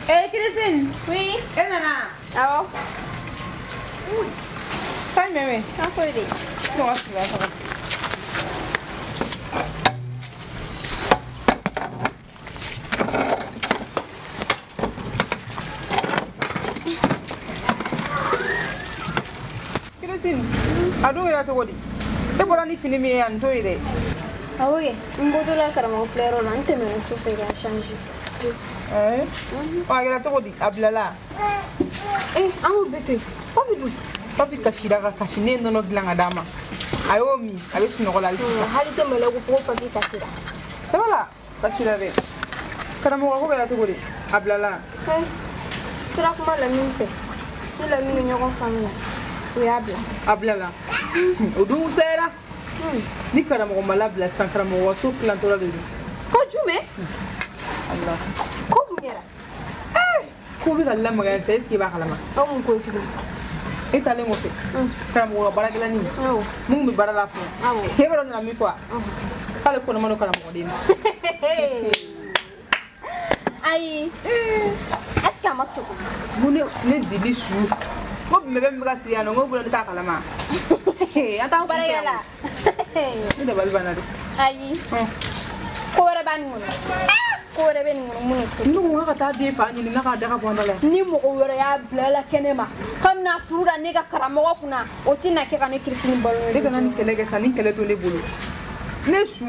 Eh Christine. Oui. E nana. Awɔ. Kan jumɛn bɛ yen? Kan foyi de. Ne ka sigi a kɔrɔ. Christine, a dun kɛra cogo di? E bɔra ni fini min ye yan, nin t'o ye dɛ. Awɔ kɛ, n bɔtɔla karamɔgɔ filɛyɔrɔ la, n tɛmɛna so fɛ k'a changer. Ɛɛ, a kɛra cogo di? A bilala? Eh, an k'o bɛɛ to yen. Papi dun? Papi kasira ka kasi, ne ye nɔnɔ dilan ka d'a ma. A y'o min, a bɛ sunɔgɔ la hali sisan. Hali tɛ maloya ko fo papi kasira. Ça va la? Kasira dɛ. Karamɔgɔ ko kɛra cogo di? A bilala? Eh, n taara kuma Lamini fɛ. Ni Lamini ye ɲɔgɔn faamuya, o y'a bila. A bilala? O dun sera. Ni karamɔgɔ ma labila sisan, karamɔgɔ ka so tilantɔla de don. Ko jumɛn? Allah. Ko mun kɛra? Ko bɛ ka lamaga sisan, est ce que i b'a kalama? Aw mun ko ye tuguni? E taalen kɔfɛ, karamɔgɔ ka baarakɛlanin mun bɛ baara la fɔlɔ, e b'a dɔn nana min fɔ wa? K'ale kɔnɔma don karamɔgɔden na. Ayi. Est ce que a ma sogo? N ko ne dili su. N ko bɛn min bɛ ka siri yan nɔ, n ko bolo ne t'a kalama. An t'an kun fɛ yan. Baarakɛla. Ne dabali banna dɛ. Ayi. Ko wɛrɛ b'a nin kɔnɔ. Ko wɛrɛ bɛ nin kɔnɔ mun to. Ne ko n ka taa den fa ɲini, n k'a da ka bɔ n da la. Ni mɔgɔ wɛrɛ y'a bila la kɛnɛ ma, k'a bɛna turu da ne ka karamɔgɔ kunna, o tɛna kɛ ka ne Christine balo. Ne kana nin kɛlɛ kɛ sa, ni kɛlɛ to ne bolo. Ne su.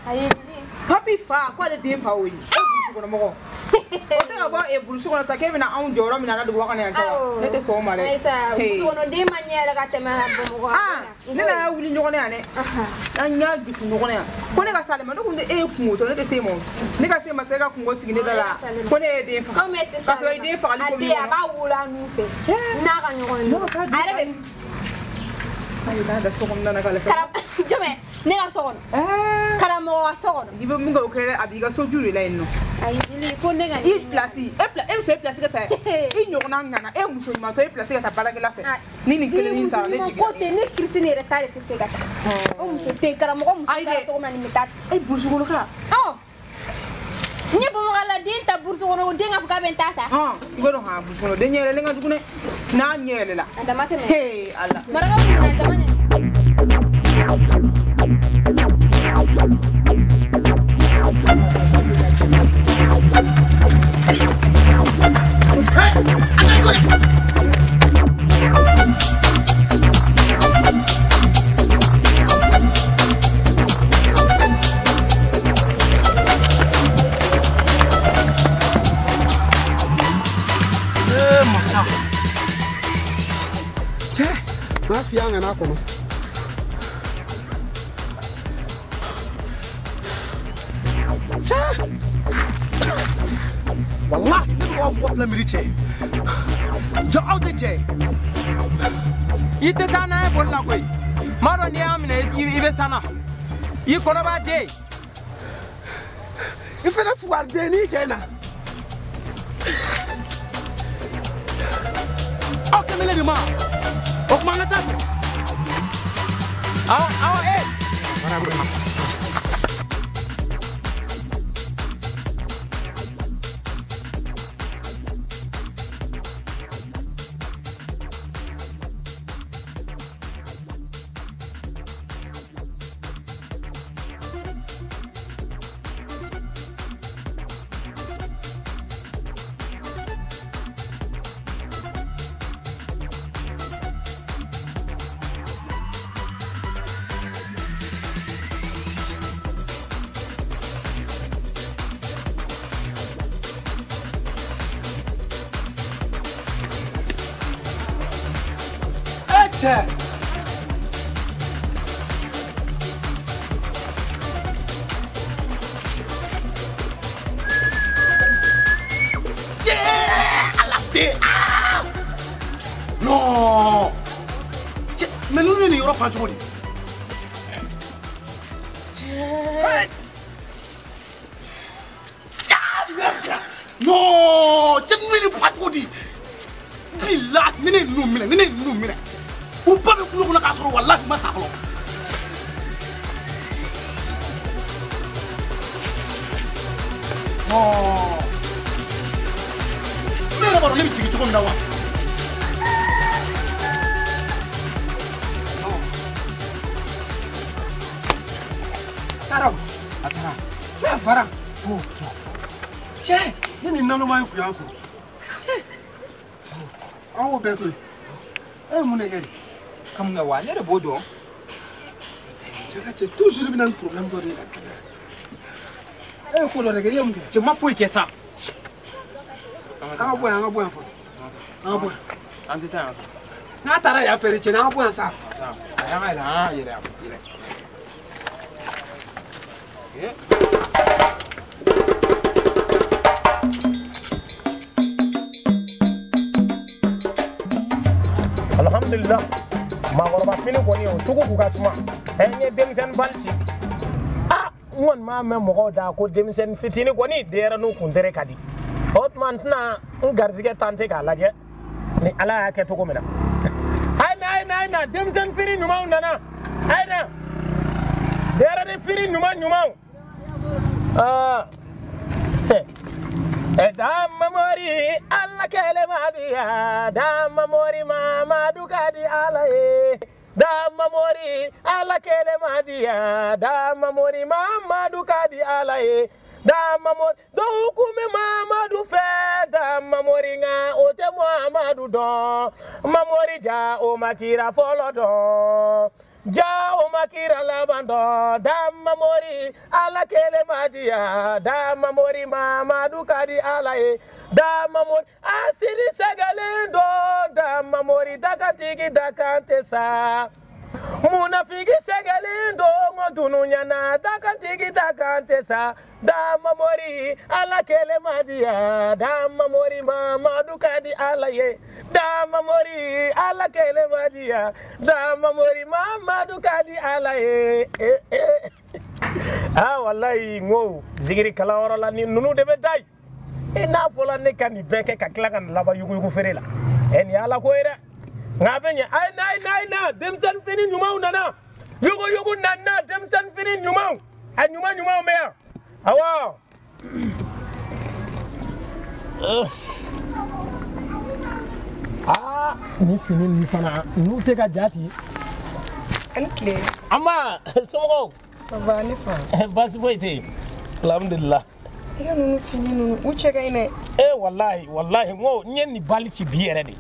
Ayi. Papi fa, k'ale den fa o ye. E burusi kɔnɔ mɔgɔ. O tɛ ka bɔ burusi kɔnɔ sa, k'e bɛna anw jɔyɔrɔ minɛ an ka duguba kɔnɔ yan sa wa? Ne tɛ sɔn o ma dɛ. Ayi sa, burusi kɔnɔ den ma ɲɛ yɛrɛ ka tɛmɛ Bamakɔ kan. Ne n'a wuli ɲɔgɔn na yan dɛ. An y'a dusu ɲɔgɔn na yan. Ko ne ka s'ale ma, ne ko e ye kungo tɔ, ne tɛ se ma o. Ne ka se ma sa, e ka kungo sigi ne da la. Ko ne ye den faga. Komi e tɛ K'a sɔrɔ i den fagali ko a min den a b'a wolo a nun fɛ. N'a ka ɲɔgɔn ye. A yɛrɛ bɛ. Ayi, n'a da so kɔnɔna na k'ale fɛ. Jumɛn? Ne ka so kɔnɔ. Karamɔgɔ ka so kɔnɔ. I bɛ mun kɛ o kɛ dɛ, a b'i ka so ju de la yen nɔ. Ayi Jili, ko ne ka. I place, e bɛ sɔn e place ka taa i ɲɔgɔnna ŋana, e muso ɲumantɔ, e place ka taa baarakɛla fɛ. Ni nin kelen nin taara ne jigin. Ko tɛ ne Christine yɛrɛ ta de tɛ se ka taa. O muso tɛ yen, karamɔgɔ muso taara cogo min na nin bɛ taa ten. E burusi kɔnɔ ka. N ye Bamakɔ la den ta burusi kɔnɔ, o den ka fɔ k'a bɛ n ta ta. I b'a dɔn han, burusi kɔnɔ den ɲɛ yɛlɛlen ka jugu dɛ. N'a ɲɛ yɛlɛla. A dama tɛmɛ. Hee Ala. Marakaw kun na dama ɲɛ. Masa. Cɛ, n'a f'i ye an kana kɔnɔ. Cɛ! Wallahi ne bɛ k'aw bɔ filɛ miiri cɛ. Jɔ aw tɛ cɛ. I tɛ s'an na ye boli la koyi. M'a dɔn n'i y'a minɛ i bɛ s'an na. I kɔnɔ b'a den. I fɛnɛ fugariden n'i cɛ na. Aw kɛnɛ de ma. O kuma an ka taa fɛ. Awɔ awɔ ee. Cɛ. Cɛ, ala den. Ah! Non. Cɛ, mais ninnu ye nin yɔrɔ fan cogo di? Cɛ. Cɛ, non, cɛ ninnu ye nin fan cogo di? Bilahi, ni ne ye ninnu minɛ, ni ne ye ninnu minɛ. U ba bɛ kulo kɔnɔ k'a sɔrɔ walahi ma sa fɔlɔ. Non. yɛrɛ b'a dɔn ne bɛ jigin cogo min na wa. Taara a taara cɛ fara cɛ ne ni naloma ye kuyan sɔrɔ cɛ an k'o bɛɛ to yen e ye mun de kɛ de. Kamunga wa ne yɛrɛ b'o dɔn. Cɛ ka cɛ toujours i bɛ na ni problème dɔ de ye. E ye ko dɔ de kɛ i ye mun kɛ. Cɛ ma foyi kɛ sa. An ka bɔ yan an ka bɔ yan fɔlɔ an ka bɔ yan. An tɛ taa yan fɛ. N'a taara yan fɛ de cɛ n'an ka bɔ yan sa. A y'an ka yɛlɛ an ka yɛlɛ yɛlɛ. Alhamdulillah maakɔrɔba fini kɔni o sugu k'u ka suma ɛ n ye denmisɛnnin bali ci a n kɔni m'a mɛn mɔgɔw da ko denmisɛnnin fitinin kɔni denyɛrɛninw kuntere ka di o tuma n tɛna n garizigɛ tante k'a lajɛ ni ala y'a kɛ cogo min na a ye na a ye na a ye na denmisɛnnin fini ɲumanw nana a ye na denyɛrɛnin fini ɲuman ɲumanw aa Damamori ala kɛlɛ madiya Damamori Mamadu ka di ala ye Damamori ala kɛlɛ madiya Damamori Mamadu ka di ala ye Damamori dɔw kun bɛ Mamadu fɛ Damamori nka o tɛ Muhamadu dɔn Mamori ja o ma kira fɔlɔ dɔn ja o ma kira laban dɔn Damamori ala kɛlɛ madiya Damamori Mamadu ka di ala ye Damamori a sini sɛgɛlen don Damamori dakantigi dakan tɛ sa munafiki sɛgɛlen don ko dunuɲana dakantigi dakan tɛ sa Damamori ala kɛlɛ madiya Damamori Mamadu ka di ala ye Damamori ala kɛlɛ madiya Damamori Mamadu ka di ala ye. Ah walayi n ko zikiri kalanyɔrɔ la ni ninnu de bɛ da yen i n'a fɔla ne ka nin bɛɛ kɛ ka tila ka nin laban yuguyugu feere la ɛ nin ye ala ko ye dɛ nka a bɛ ɲɛ a ye na a ye na a ye na denmisɛnnin fini ɲumanw nana yuguyugu nana denmisɛnnin fini ɲumanw a ɲuman ɲumanw bɛ yan awɔ. Aa nin fini ninnu fana n'u tɛ ka ja ten. A ni tile. An ba somɔgɔw. Ça va ne fa. Baasi foyi tɛ yen alhamdulilah. I ka ninnu fini ninnu u cɛ ka ɲi dɛ. E walahi walahi n ko n ye nin bali ci bi yɛrɛ de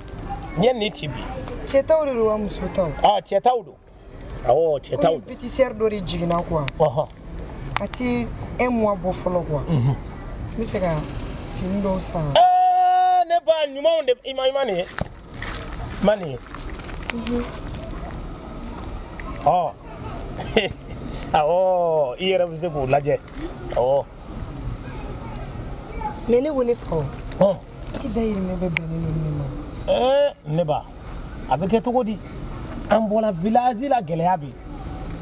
n ye nin ci bi. Cɛ taw de don wa muso taw. Ah cɛ taw don. Awɔ cɛ taw don. Komi petite sœur dɔ de jiginna quoi. Ɔhɔn. A ti un mois bɔ fɔlɔ quoi. N bɛ fɛ ka fini dɔw san. Ɛɛ ne ba ɲumanw de i ma nin ye. I ma nin ye. Ɔ awɔ i yɛrɛ bɛ se k'o lajɛ awɔ. Mais ne ko ne fa o. Hɔn. I dayirimɛ bɛ bɛnnen don ne ma. Ɛɛ ne ba a bɛ kɛ cogo di an bɔra village la gɛlɛya bɛ yen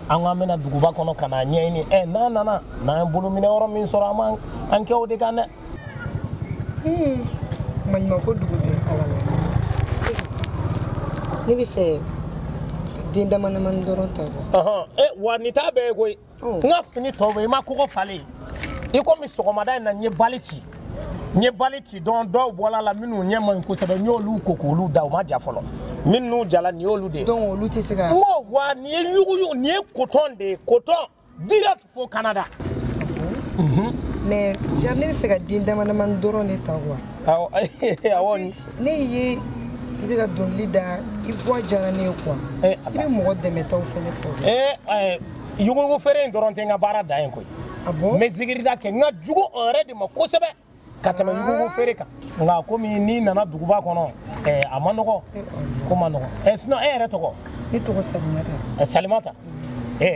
an ko an bɛna duguba kɔnɔ ka n'a ɲɛɲini ɛ n'an nana n'an ye bolominɛ yɔrɔ min sɔrɔ an b'an an kɛ o de kan dɛ. Maɲumanko dugu tɛ ala la. Ne bɛ fɛ den dama damani dɔrɔn ta quoi. Ɔhɔn ɛ wa nin t'a bɛɛ ye koyi. N ka fini tɔw bɛ yen i ma kɔgɔ falen i komi sɔgɔmada in na n ye bali ci. N ye bali ci dɔn dɔw bɔla la minnu ɲɛ man ɲi kosɛbɛ n y'olu ko k'olu da u ma ja fɔlɔ minnu jala nin y'olu de ye. Donc olu tɛ se ka. N ko wa nin ye yuguyugu nin ye coton de ye coton direct fo Canada. Mais genre ne bɛ fɛ ka den dama damani dɔrɔn de ta quoi. Awɔ awɔ. Ne ye i bɛ ka dɔnkili da i voix diyara ne ye quoi. I bɛ mɔgɔ dɛmɛtaw fɛnɛ fɔ. Ɛɛ yuguyugu feere in dɔrɔn tɛ n ka baara dan ye koyi. Ah bon. N bɛ zikirida kɛ n ka jugu o yɛrɛ de ma kosɛbɛ. Ka tɛmɛ yuguyugu feere kan nka komi n'i nana duguba kɔnɔ a ma nɔgɔ ko ma nɔgɔ sinon e yɛrɛ tɔgɔ. Ne tɔgɔ Salimata. Salimata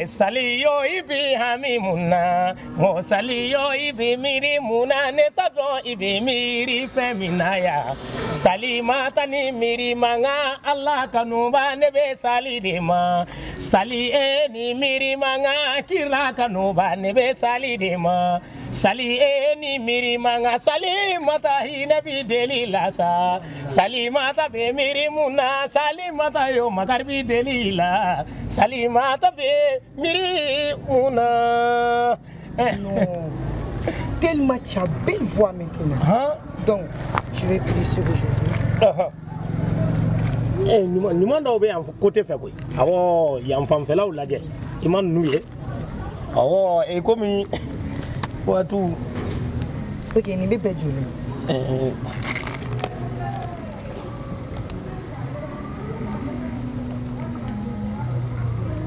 Sali yo i bi hami mun na n ko sali yo i bi miiri mun na ne t'a dɔn i bi miiri fɛn min na ya Salimata ni miiri mankan Ala kanuba ne bɛ sali de ma sali e ni miiri mankan kira kanuba ne bɛ sali de ma sali e ni miiri mankan Salimata hinɛ bi deli la sa Salimata bɛ miiri mun na Salimata yo makari bi deli la Salimata bɛ miiri mun na. Non. Tellement tu as belle voix maintenant. Hein? Donc, je vais payer ce que je veux. Eh, ɲuman dɔw bɛ yan côté fɛ koyi. Awɔ, yan fanfɛlaw lajɛ. I ma ninnu ye. Awɔ, e komi waatiw. Ok, nin bɛ bɛn joli ma?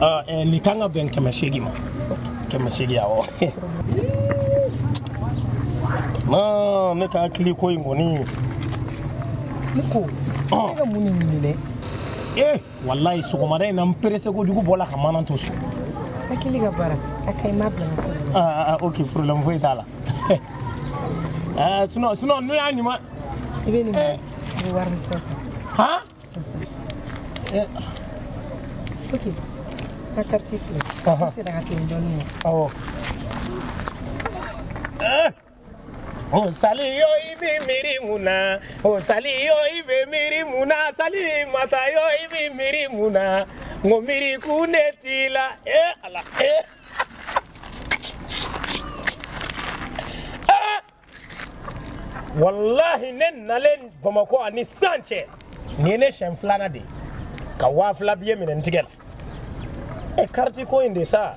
Ah, nin kan ka bɛn 800 ma. 800 awɔ. Non, ne ka hakili ko in kɔni. Ne ko, ne ka mun de ɲini dɛ? Eh, walayi sɔgɔmada in na n pressé kojugu bɔla ka mana to so. Hakili ka baara, a ka ɲi m'a bila n sɛbɛn. Ah, ok, problème foyi t'a la. Ah, sinon n'o y'a ɲuman. I bɛ nin minɛ, i bɛ wari misɛn ta. Han? Ok, n ka carte filɛ. N sera ka tɛmɛ dɔɔnin wa? Awɔ. Oh sali yo i bɛ miiri mun na? Oh sali yo i bɛ miiri mun na? Sali mata yo i bɛ miiri mun na? N ko miiri kun ne t'i la. Eh Ala eh. Wallahi ne nalen Bamakɔ ani sisan cɛ nin ye ne siɲɛ filanan de ye ka 2000 biye minɛ n tigɛ la. E carte ko in de sa.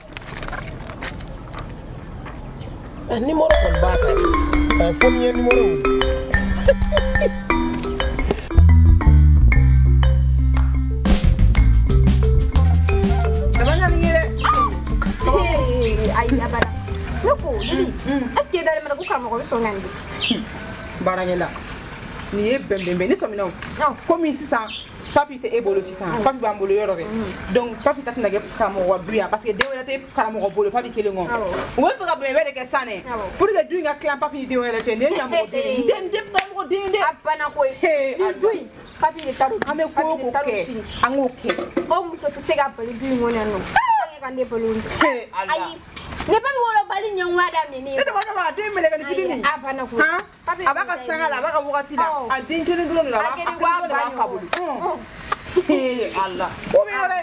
Numéro kɔni b'a kan. Fo ni ye numéro wuli. Ayi abada. Ne ko Lili, est-ce que dalen bɛ ko karamɔgɔ bɛ sɔn ka nin di? Baarakɛla, nin ye bɛnbɛnbɛn ne sɔmina o. Komi sisan papi tɛ e bolo sisan, papi b'an bolo yɔrɔ dɛ. Donc papi ta tɛna kɛ karamɔgɔ ka du yan parce que den wɛrɛ tɛ karamɔgɔ bolo papi kelen kɔ. U bɛ fɛ ka bɛnbɛn de kɛ san dɛ. Pour que du in ka tilan papi ni den wɛrɛ cɛ, nin ye ɲamɔgɔ den ye. N den karamɔgɔ den dɛ. A banna koyi. Nin du in papi de ta don. An bɛ ko o ko kɛ, an k'o kɛ. O muso tɛ se ka bali du in kɔnɔ yan nɔ. An ka ne balo. Ayi. Ne papi wolobali ɲɛngoya daminɛ ne ye. Ne tɔgɔ b'a den minɛ ka nin fitinin. A banna koyi. A b'a ka sanga la, a b'a ka wagati la. A den kelen dɔrɔn de la, a kelen dɔrɔn de b'a fa bolo. Ala. O bɛ yɔrɔ dɛ.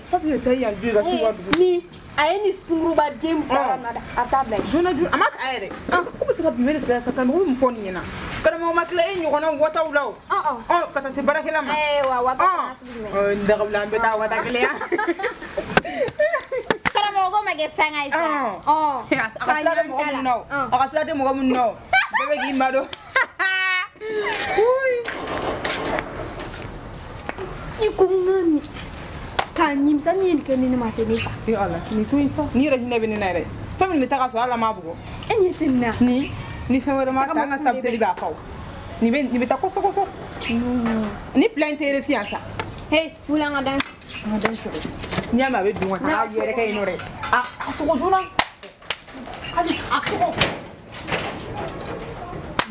Papi de ta yan du ye ka t'u ka dugu. Ni a ye nin sunkuruba den baara nɔ dɛ, a t'a bila yen. Joona joona a ma ta yɛrɛ. Ko bɛ se ka bin de sira sa karamɔgɔ bɛ mun fɔ nin ɲɛna? Karamɔgɔ ma tila e ɲɔgɔnna wataw la o. Ɔ ka taa se baarakɛla ma. Wa wata fana sugu jumɛn? N dagabila an bɛ taa wata kelen ya. Karamɔgɔ ko ma kɛ sanga ye sa. A ka sira tɛ mɔgɔ minnu na o. A ka sira tɛ mɔgɔ minnu na o. Bɛɛ bɛ k'i madon. I ko n ka min k'a nimisa ni ye nin kɛ ni ne ma tɛ ne fa. Ee Ala, nin to yen sa. Ni yɛrɛ hinɛ bɛ ne na yɛrɛ. Fɛn min bɛ taa ka sɔrɔ hali a m'a bugɔ. E ɲɛ tɛ nin na. Ni fɛn wɛrɛ ma ta an ka sabuteli b'a fa o. Nin bɛ taa kɔsɔ kɔsɔ. Ni plan tɛ réussi yan sa. Hey, wuli an ka dan. An ka dan sɔgɔ. N'i y'a mɛn a bɛ don ka taa a yɛrɛ kɛ yen nɔ dɛ. A sɔgɔ joona. Hali a sɔgɔ.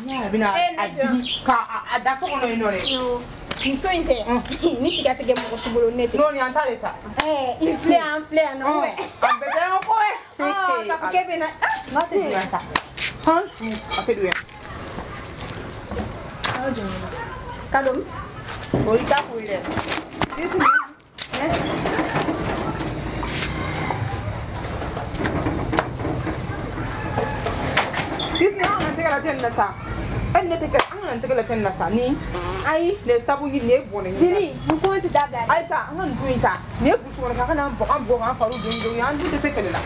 N'i y'a mɛn a bɛna a di ka a da so kɔnɔ yen nɔ dɛ. Muso in tɛ ni tiga tɛ kɛ mɔgɔ si bolo ne tɛ. Non, nin y'an ta de sa. I filɛ yan, an filɛ yan nɔ. A bɛɛ tɛ ɲɔgɔn kɔ ye. K'a fɔ k'e bɛ na. N'a tɛ don yan sa. An su a tɛ don yan. Ka don. O y'i ta ko ye dɛ. I sigi. I sigi an kana tɛgɛ la cɛ nin na sa. E ni ne tɛ kɛ an kana tɛgɛ la cɛ nin na sa ni. Ayi. Nin ye sabu ɲini nin ye bɔnɛ ɲini. Lili, nin ko in tɛ dabila dɛ. Ayi sa an ka nin to yen sa. Nin ye burusi kɔnɔ kɛ a kana an bugɔ k'an fariw don don an dun tɛ se kɛlɛ la.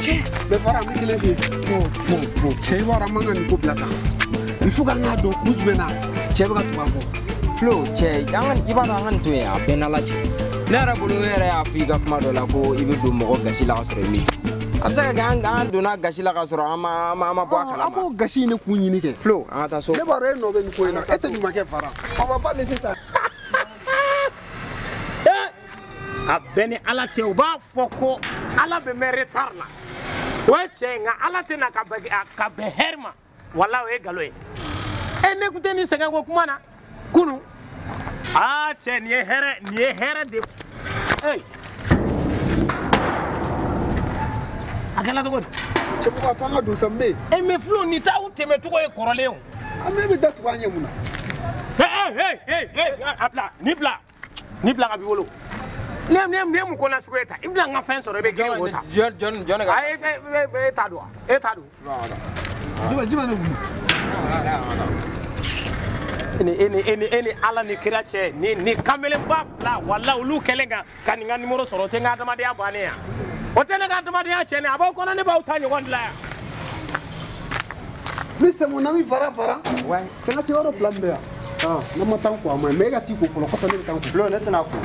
Cɛ bɛɛ fara an bɛ kelen fɛ yen. Bon cɛ i b'a dɔn an man ka nin ko bila tan. Il faut k'an k'a dɔn kun jumɛn na cɛ bɛ ka tugu an kɔ. Flo cɛ an ka i b'a dɔn an ka nin to yen a bɛɛ n'Ala cɛ. Ne yɛrɛ bolo e yɛrɛ y'a fɔ i ka kuma dɔ la ko i bɛ don mɔgɔ gasi la ka sɔrɔ i m'i. A bɛ se ka kɛ an donna gasi la ka sɔrɔ an ma bɔ a kalama. An b'o gasi in de kun ɲini kɛ. Flo an ka taa so. Ne b'a dɔn e nɔ bɛ nin ko in na e tɛ ɲuman kɛ Fara. On va pas laisser ça. A bɛɛ ni Ala cɛ u b'a fɔ ko Ala bɛ mɛn retard la. O ye tiɲɛ ye nka Ala tɛna ka bɛn hɛrɛ ma walahi o ye nkalon ye. E ne tun tɛ nin sɛgɛn ko kuma na kunun Aa cɛ nin ye hɛrɛ de. Ee a kɛla cogo di? Cɛmɔgɔ a to an ka don sa n bɛ yen. E mais Flo nin t'aw tɛmɛcogo ye kɔrɔlen o. An bɛɛ bɛ da tugu an ɲɛ mun na? Ee a bila nin bila ka b'i bolo. Ne mun ko na sugu ye ta i bɛna n ka fɛn sɔrɔ i bɛ girin k'o ta. Jɔn de ka. Ayi e t'a don wa? E t'a don. Juma ne wuli. E ni Ala ni kira cɛ ni kamelenba fila wala olu kɛlen ka nin ka numéro sɔrɔ o tɛ n ka adamadenya bannen yan. O tɛ ne ka adamadenya tiɲɛ a b'aw kɔnɔ ne b'aw ta ɲɔgɔn dilan yan. Lui c'est mon ami Fara Fara. Ouais. Cɛ n ka cɛkɔrɔba fila min bɛ yan. Ne ma taa n ko a ma mais e ka t'i ko fɔlɔ kɔfɛ ne bɛ taa n ko. Flo ne tɛna ko.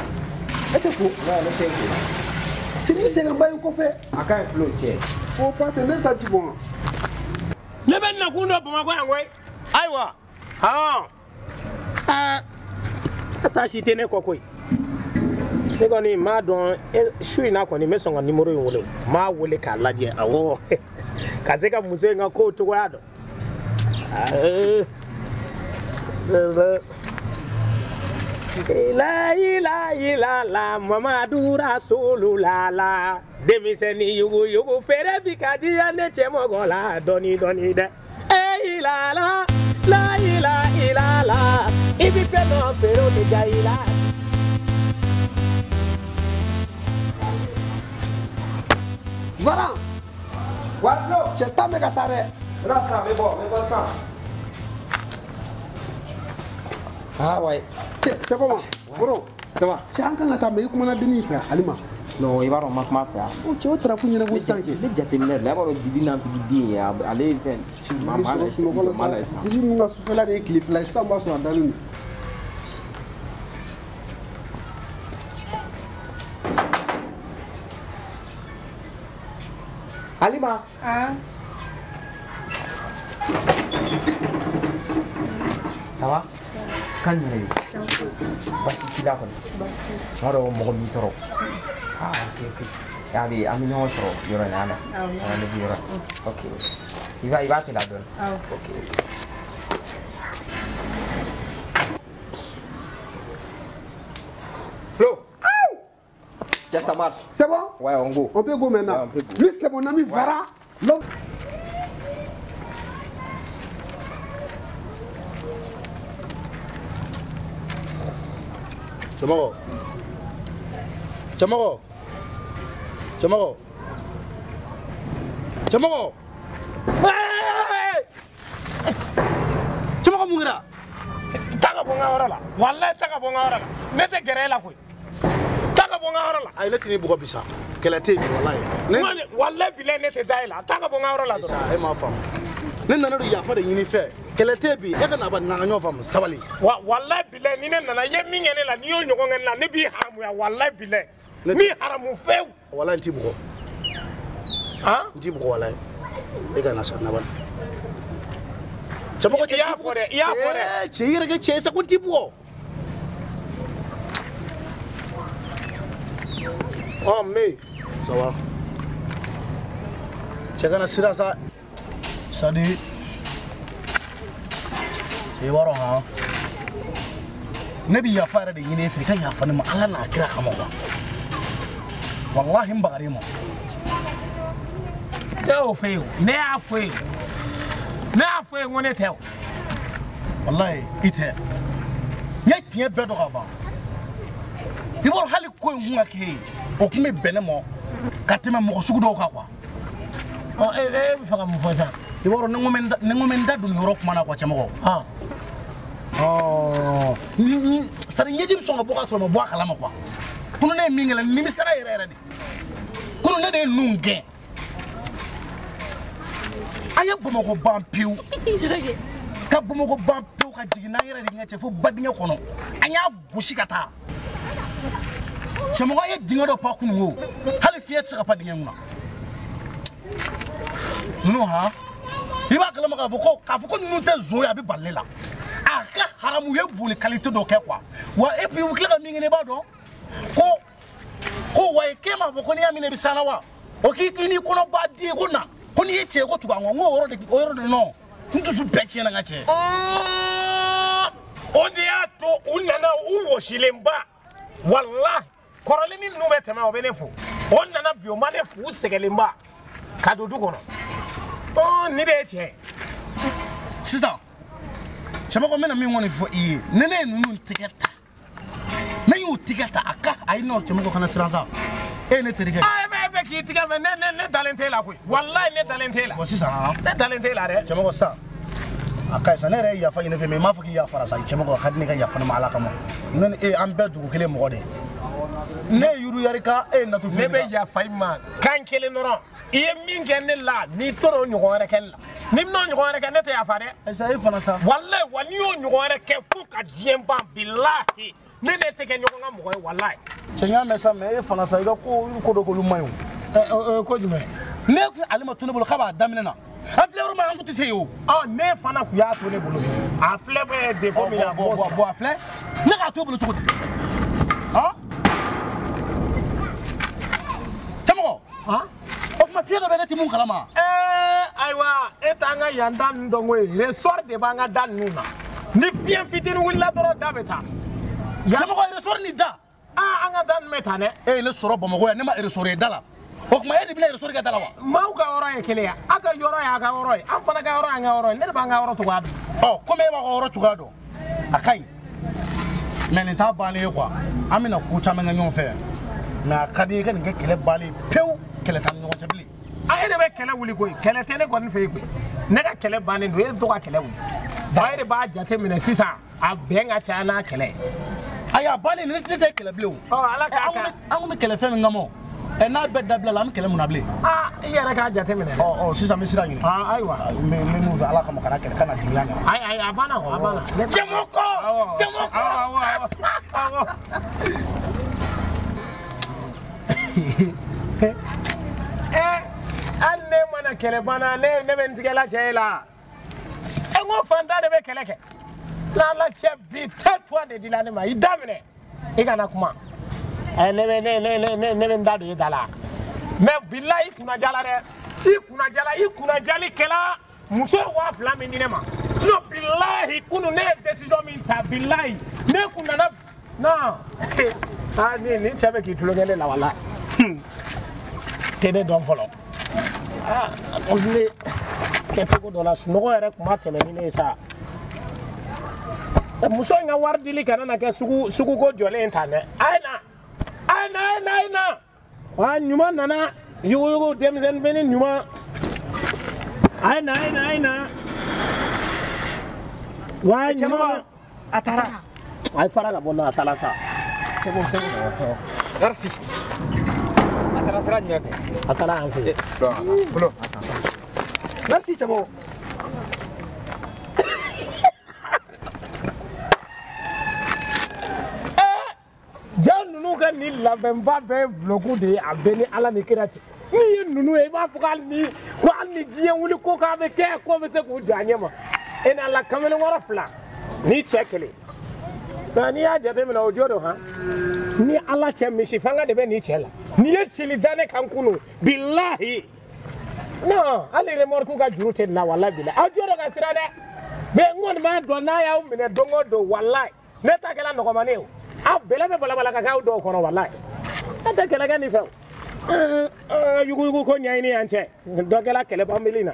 E tɛ ko? Ouais ne tɛ ko. Cɛ n'i sɛgɛnba in kɔfɛ. A ka ɲi Flo cɛ. Fo pas tɛ ne ta ji bɔn. Ne bɛ nakun dɔn Bamakɔ yan koyi. Ayiwa. Hɔn. Ka taa si tɛ ne kɔ koyi. Ne kɔni m'a dɔn su in na kɔni n bɛ sɔn ka numéro in wele o. N b'a wele k'a lajɛ awɔ ka se ka muso in ka kow cogoya dɔn. La ila ila la Mamadu Rasulula la denmisɛnnin yugu yugu feere bi ka diya ne cɛmɔgɔ la dɔɔni dɔɔni dɛ. E ila la la ila ila la i bi fɛn dɔ feere o tɛ diya i la. Varan. Wa Flo. Cɛ tan bɛ ka taa dɛ. N bɛna sisan n bɛ bɔ sisan. Ah ouais. C'est comment? Bro, ça va? Cɛ an kan ka taa mais i kumana dennin fɛ Alima. Non, i b'a dɔn n ma kuma a fɛ yan. O cɛ o tarafu ɲɛnabɔ sisan kɛ. Ne jateminɛ de la i b'a dɔn Dibi n'an tigi den ye ale ye fɛn. Ma sɔrɔ sunɔgɔ la sa. Dibi min ka sufɛla de ye tile fila ye sisan b'a sɔrɔ a dalen don. Alima. Ah. Ça va? Kan yɛrɛ ye basi t'i la kɔni n b'a dɔn mɔgɔ m'i tɔɔrɔ. Ah ok ok a bɛ an bɛ ɲɔgɔn sɔrɔ yɔrɔ in na yan rendez-vous yɔrɔ ok i b'a teliya dɔɔni ok. Flo. Tiens, ça marche. C'est bon? Ouais, on go. On peut go maintenant. Ouais, on peut go. Lui, c'est mon ami Vara. L'homme. Cɛmɔgɔ. Cɛmɔgɔ. Cɛmɔgɔ. Cɛmɔgɔ. Cɛmɔgɔ mun kɛra? Taa ka bɔ n ka yɔrɔ la. Walayi taa ka bɔ n ka yɔrɔ la. Ne tɛ gɛrɛ e la koyi. Taa ka bɔ n ka yɔrɔ la. Ayi ne tɛ n'i bugɔ bi sa. Kɛlɛ tɛ yen bi walayi. Walayi bilayi ne tɛ da e la. Taa ka bɔ n ka yɔrɔ la dɔrɔn. E m'a faamu. Ne nana don yafa de ɲini fɛ. Kɛlɛ tɛ bi e ka na ba n'an ka ɲɔgɔn faamu sabali. Wa walayi bilayi ni ne nana i ye min kɛ ne la n'i y'o ɲɔgɔn kɛ ne la ne b'i haramuya walayi bilayi. N b'i haramu fewu. Walayi n t'i bugɔ. Han? N t'i bugɔ walayi. E ka na sa na bani. Cɛmɔgɔ cɛ i y'a fɔ dɛ i y'a fɔ dɛ. Cɛ i yɛrɛ kɛ cɛ ye sa ko n t'i bugɔ. Ɔ mais ça va. Cɛ kana siran sa. C'est-à-dire i b'a dɔn han ne bɛ yafa yɛrɛ de ɲini e fɛ i ka yafa ne ma Ala n'a kira kama quoi walahi n bagar'i ma. Ne y'o f'e ye o ne y'a f'e ye ne y'a f'e ye n ko ne tɛ o. Walahi i tɛ n ye tiɲɛ bɛɛ dɔn ka ban i b'a dɔn hali ko in kun ka k'e ye o kun bɛ bɛn ne ma ka tɛmɛ mɔgɔ sugu dɔw kan quoi. Ɔ e bɛ fɛ ka mun fɔ sisan. I b'a dɔn ni n ko bɛ n da don nin yɔrɔ kuma na quoi cɛmɔgɔ. C'est-à-dire ɲɛji bɛ sɔn ka bɔ k'a sɔrɔ a ma bɔ a kalama quoi. Kunu ne ye min kɛ la nimisara yɛrɛ yɛrɛ de. Kunu ne de ye ninnu gɛn. An ye Bamakɔ ban pewu. Ka Bamakɔ ban pewu ka jigin n'an yɛrɛ de ɲɛ cɛ fo badingɛ kɔnɔ. An y'a gosi ka taa. Cɛmɔgɔ an ye dingɛ dɔ pan kunun o. Hali fiɲɛ tɛ se ka pan dingɛ in kunna. Ninnu han. I b'a kalama k'a fɔ ko ninnu tɛ zon ye a bɛ bali ne la. A ka haramu ye boli qualité dɔ kɛ quoi. Wa et puis u bɛ tila ka min kɛ ne b'a dɔn ko wayi k'e m'a fɔ ko n'i y'a minɛ i bɛ s'an na wa. O k'i n'i kɔnɔ b'a di ko na ko n'i ye cɛ ye ko tugu an kɔ n ko o yɔrɔ de non n dusu bɛɛ tiɲɛna n ka cɛ. O de y'a to u nana u wɔsilenba walahi kɔrɔlen ni ninnu bɛ tɛmɛ o bɛ ne fo o nana bi o ma ne fo u sɛgɛnlenba ka don du kɔnɔ ɔ nin de ye tiɲɛ ye. Sisan cɛmɔgɔ n bɛna min kɔni fɔ i ye ni ne ye ninnu tɛgɛ ta ne y'u tɛgɛ ta a ka ayi nɔ cɛmɔgɔ kana siran sa e ye ne terikɛ. Aa e bɛ k'i tigɛ mɛ ne dalen t'e la koyi walahi ne dalen t'e la. Bon sisan ne dalen t'e la dɛ. Cɛmɔgɔ sisan a ka ɲi sa ne yɛrɛ ye yafa ɲini fɛ mɛ i m'a fɔ k'i yafara sa cɛmɔgɔ a ka di ne ka yafa ne ma ala kama ne ni e an bɛɛ dugu kelen mɔgɔ de ye ne ye yuruyarika e ye natufili. Ne bɛ yafa i ma kan kelen dɔrɔn i ye min kɛ ne la n'i tor'o ɲɔgɔn wɛrɛ kɛ ne la n'i bɛn'o ɲɔgɔn wɛrɛ kɛ ne tɛ yafa dɛ. Ayisa e fana sa. Walayi wa n'i y'o ɲɔgɔn wɛrɛ kɛ fo ka diɲɛ ban bilahi ne ne tɛ kɛ ɲɔgɔn ka mɔgɔ ye walayi. Cɛ n y'a mɛn sa mɛ e fana sa i ka ko dɔ k'olu man ɲi o. Ko jumɛn. Ne kun ale ma to ne bolo k'a b'a daminɛ na an filɛ yɔrɔ min an kun tɛ se yen o. Ɔ ne fana kun y'a to ne bolo a filɛ bɛ défaut min na. Bɔn a filɛ ne k'a to e bolo cogo di han cɛmɔgɔ. O tuma fiɲɛ dɔ bɛ ne tɛ mun kalama. Ayiwa e t'an ka yan da ninnu dɔn koyi ressort de b'an ka da ninnu na ni fiɲɛ fitinin wulila dɔrɔn da bɛ taa. Cɛmɔgɔ ressort ni da. Aa an ka da ninnu bɛ taa dɛ. E ye ne sɔrɔ Bamakɔ yan ne ma ressort ye da la. O tuma e de bɛna ressort kɛ da la wa. Maaw ka yɔrɔ ye kelen ye aw ka yɔrɔ y'aw ka yɔrɔ ye an fana ka yɔrɔ y'an ka yɔrɔ ye ne de b'an ka yɔrɔ cogoya dɔn. Ɔ komi e b'a ka yɔrɔ cogoya dɔn a ka ɲi mɛ nin t'a bannen ye quoi an bɛna ko caman kɛ ɲɔgɔn fɛ mɛ a ka di i ka nin kɛ kɛlɛ bannen pewu kɛlɛ t'an ni ɲɔgɔn cɛ bilen. A e de bɛ kɛlɛ wuli koyi kɛlɛ tɛ ne kɔni fɛ yen koyi ne ka kɛlɛ bannen don e bɛ to ka kɛlɛ wuli ba e de b'a jate minɛ sisan a bɛn ka caya n'a kɛlɛ ye. Ayi a bannen ne tɛ kɛlɛ bilen o. Ɔ ala k'a kɛ. An kun bɛ kɛlɛ fɛn min kama ɛ n'a bɛɛ dabila la an bɛ kɛlɛ mun na bilen. Aa i yɛrɛ k'a jate minɛ. Ɔ sisan n bɛ sira ɲini. Aa ayiwa. N bɛ min fɛ ala kama kana kɛlɛ kana dimi na. Ayi ayi a banna o a banna. Cɛmɔgɔ cɛmɔgɔ. Awɔ awɔ awɔ. Hali ne mana kɛlɛ banna ne bɛ n tigɛla cɛ e la. E n ko fantan de bɛ kɛlɛ kɛ. N'ala cɛ bi tais-toi de dila ne ma i da minɛ i kana kuma. Ne bɛ n da don i da la mɛ bilahi i kunna jala dɛ i kunna jala i kunna jali kɛla muso ye 2000 min di ne ma sinon bilahi kunun ne ye décision min ta bilahi ne kun nana non aa nin cɛ bɛ k'i tulonkɛ ne la walahi tɛ ne dɔn fɔlɔ aa ne kɛcogo dɔ la sunɔgɔ yɛrɛ kun ma tɛmɛ ni ne ye sa muso in ka wari dili kana na kɛ suguko jɔlen ta dɛ a ye na. A ye na wa ɲuman nana yuguyugu denmisɛnnin fini ɲuman a ye na a ye na a ye na wa ɲuman a taara a ye fara ka bɔ n na a taara sa. C'est bon c'est bon merci a taara sira jumɛn fɛ a taara yan fɛ. Fɔlɔ merci cɛmɔgɔ. Ja ninnu ka nin labɛnba bɛɛ ye bulɔku de ye a bɛɛ ni ala ni kira cɛ n'i ye ninnu ye i b'a fɔ ko hali ni diɲɛ wuli ko k'a bɛ kɛ ko bɛ se k'u jɔ a ɲɛ ma e ni ala kamalenkɔrɔ fila ni cɛ kelen nka n'i y'a jateminɛ o jo don han ni ala cɛ misi fanga de bɛ nin cɛ la n'i ye cili da ne kan kunun bilahi non hali remorque ka juru tɛ nin na walahi bilahi aw jo don ka sira dɛ mɛ n kɔni b'a dɔn n'a y'aw minɛ don o don walahi ne ta kɛla nɔgɔmani ye o. Aw bɛlɛ bɛ balabala ka k'aw dɔw kɔnɔ walayi ne tɛ kɛlɛ kɛ nin fɛ o yuguyugu ko ɲɛɲini yan cɛ dɔ kɛla kɛlɛbanbili na.